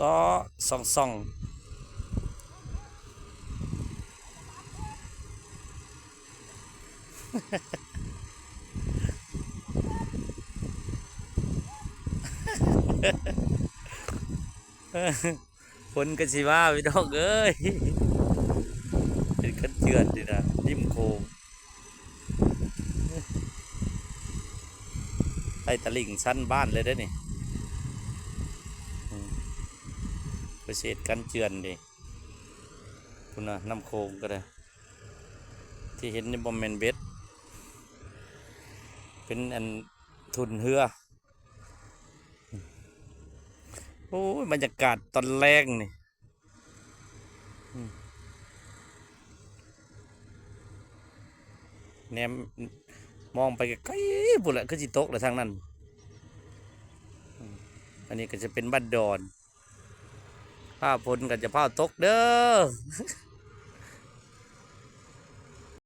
ເຕາະສ່ອງໆ. ຝົນກໍຊິມາ ພີ່ນ້ອງເອີຍ, ເປັນຄັນເຈື່ອນນີ້ນະ ລິມໂຂງ. ໃຕ້ຕະລິ່ງຊັ້ນບ້ານເລີຍເດ້ນີ້. ອືມ ໄປເສດກັນເຈື່ອນເດ້. ພຸ້ນນະ ນ້ຳໂຂງກໍໄດ້ ທີ່ເຫັນນີ້ບໍ່ແມ່ນເບັດ ເປັນອັນທຸ່ນເຮືອ. ໂອ້ຍ ບັນຍາກາດຕອນແລງນີ້. ອືມ ແນມມອງໄປໄກໆ ພຸ້ນແຫຼະ ຄືຊິຕົກແຫຼະທາງນັ້ນ. ອືມ ອັນນີ້ກໍຈະເປັນບ້ານດອນ. ຟ້າຝົນກໍຈະຟ້າວຕົກເດີ້.